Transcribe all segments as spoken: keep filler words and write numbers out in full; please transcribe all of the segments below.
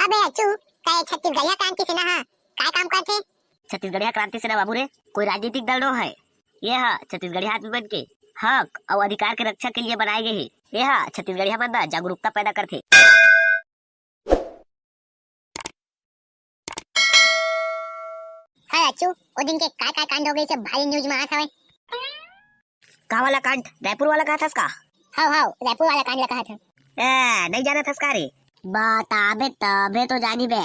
अबे अच्छू, का ये छत्तीसगढ़िया क्रांति सेना ह काय काम करथे? छत्तीसगढ़िया क्रांति सेना बाबू रे, कोई राजनीतिक दल नो है। ये ह छत्तीसगढ़िया आदमी मन के हक अउ अधिकार के रक्षा के लिए बनाए गए हे। ये ह छत्तीसगढ़िया मन ला जागरूकता पैदा करथे। हाँ अच्छू, ओ दिन के काय काय कांड हो गए से भारी न्यूज में आत हवे। का वाला कांड? रायपुर वाला कहा थस का? हाव हाव, रायपुर वाला कांड ला कहा था। ए, नहीं जाना थस का रे? बताबे तबे तो जानी बे।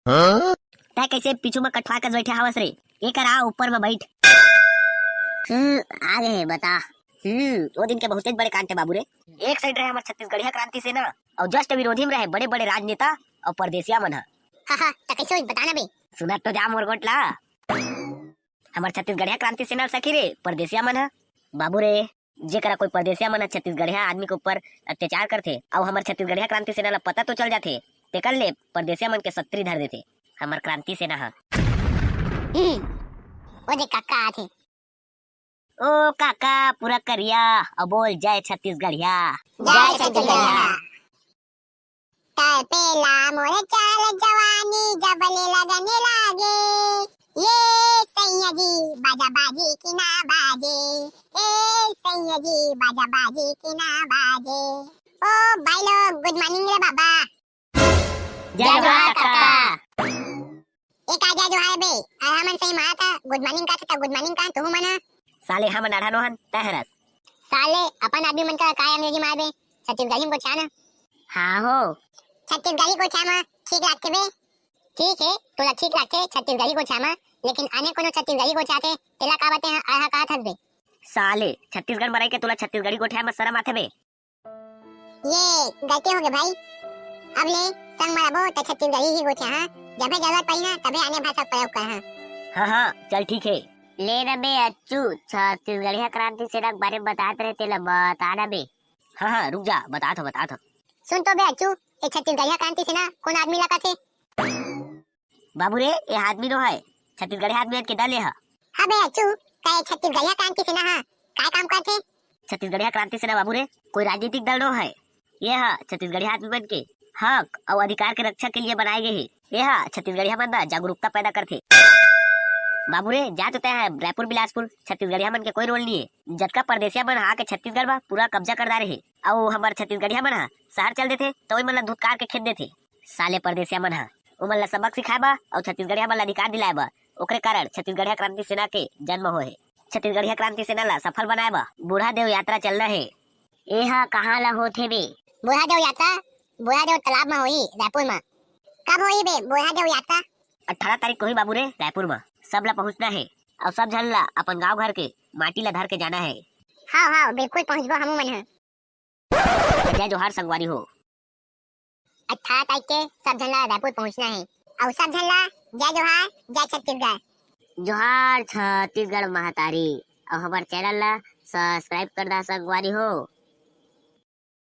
हाँ? तै कैसे पीछू में कठवा के बैठे हवस रे? एकर आ ऊपर में बैठ। हम्म, आ गए हे, बता। हम्म, वो दिन के बहुतेच बड़े कांड थे बाबू रे। एक साइड रहे हमर छत्तीसगढ़िया क्रांति सेना अउ जस्ट विरोधी में रहे बड़े बड़े राजनेता अउ परदेसिया मन ह। हाँ हाँ, त कैसे होई बता ना बे। सुनत तो जा मोर गोठ ला। हमर छत्तीसगढ़िया क्रांति सेना सखी रे परदेसिया मन ह। बाबू रे, जेकरा कोई परदेसिया मन ह छत्तीसगढ़िया आदमी के ऊपर अत्याचार करथे अउ हमर छत्तीसगढ़िया क्रांति सेना ला पता तो चल जाथे, तेकर ले परदेसिया मन के सत्तरी धर देथे हमर क्रांति सेना ह। हम्म, ओ दे काका आथे। ओ काका पूरा करिया, अउ बोल जय छत्तीसगढ़िया। जय छत्तीसगढ़िया। तड़पेला मोर चाल जवानी, जब ले लगन लागे। ये सैया जी, बाजा बाजी कि ना बाजे। ए सैया जी, बाजा बाजी कि ना बाजे। ओ भाई लोग, गुड मॉर्निंग रे बाबा। जय जोहार काका। ए का जय जोहार बे? अरे हमन सही मारत ह, गुड मॉर्निंग का त गुड मॉर्निंग का तुहू मन ह? साले हमन आढ़ा नोहन, तहरस। साले अपन आदमी मन का काय अंग्रेजी मारबे? छत्तीसगढ़ी में गोठिया ना। हाँ हो। छत्तीसगढ़ी गोठिया म ठीक लागथे बे। ठीक हे, तोला ठीक लागथे छत्तीसगढ़ी गोठिया म, लेकिन आने कोनो छत्तीसगढ़ी गोठियाथे, तेला का बाते ह, आढ़ा कहत हस बे? साले, छत्तीसगढ़ म रह के तोला छत्तीसगढ़ी गोठिया म शरम आथे बे? ये गलती हो गई भाई, अब ले संग म रबो त छत्तीसगढ़ी ही गोठिया, हाँ। जबे जरूरत पड़ी ना, तबे आने भाषा प्रयोग कर, हाँ। हाँ हाँ, चल ठीक हे। ले न बे अच्छू, छत्तीसगढ़िया क्रांति सेना के बारे में बतात रहे, तेला बता ना बे। हाँ हाँ, रुक जा, बतात हो, बतात हो। सुन तो बे अच्छू, ये छत्तीसगढ़िया क्रांति सेना कोन आदमी ला कथे? बाबू रे, ये आदमी नो है, छत्तीसगढ़िया आदमी के दल ये ह। हाँ बे अच्छू, का ये छत्तीसगढ़िया क्रांति सेना ह काय काम करथे? छत्तीसगढ़िया क्रांति सेना बाबू रे, कोई राजनीतिक दल नो है। ये ह छत्तीसगढ़िया आदमी मन के हक अउ अधिकार के रक्षा के लिए बनाए गए हे। ये ह छत्तीसगढ़िया मन ला जागरूकता पैदा करथे। बाबू रे, जा तो तय है रायपुर बिलासपुर, छत्तीसगढ़िया मन के कोई रोल नहीं है। जतका परदेसिया मन आके छत्तीसगढ़ म पूरा कब्जा कर डारे हे, अउ हमर छत्तीसगढ़िया मन ह शहर चल देथे त ओई मन ला धुतकार के खेद देथे। साले परदेसिया मन ह ओमन ला सबक सिखाए बर अउ छत्तीसगढ़िया मन ला अधिकार दिलाए बर, ओकरे कारण छत्तीसगढ़िया क्रांति सेना के जन्म होए हे। छत्तीसगढ़िया क्रांति सेना ला सफल बनाए बर बूढ़ा देव यात्रा चलना हे। ए ह कहाँ ला होथे बे? बूढ़ा देव यात्रा बूढ़ा देव तालाब म होही, रायपुर म। कब होही बे बूढ़ा देव यात्रा? अठारह तारीख को ही बाबू रे, रायपुर म। सब ला पहुँचना हे अउ सब झन ला अपन गांव घर के माटी ला धर के जाना हे। हाव हाव, बिल्कुल पहुँचबो हमू मन ह। जय जोहार संगवारी हो। अठारह तारीख के सब झन ला रायपुर पहुंचना हे। अउ सब झन ला जय जोहार, जय छत्तीसगढ़। जोहार छत्तीसगढ़ महतारी, अउ हमर चैनल ला सब्सक्राइब कर दा संगवारी हो।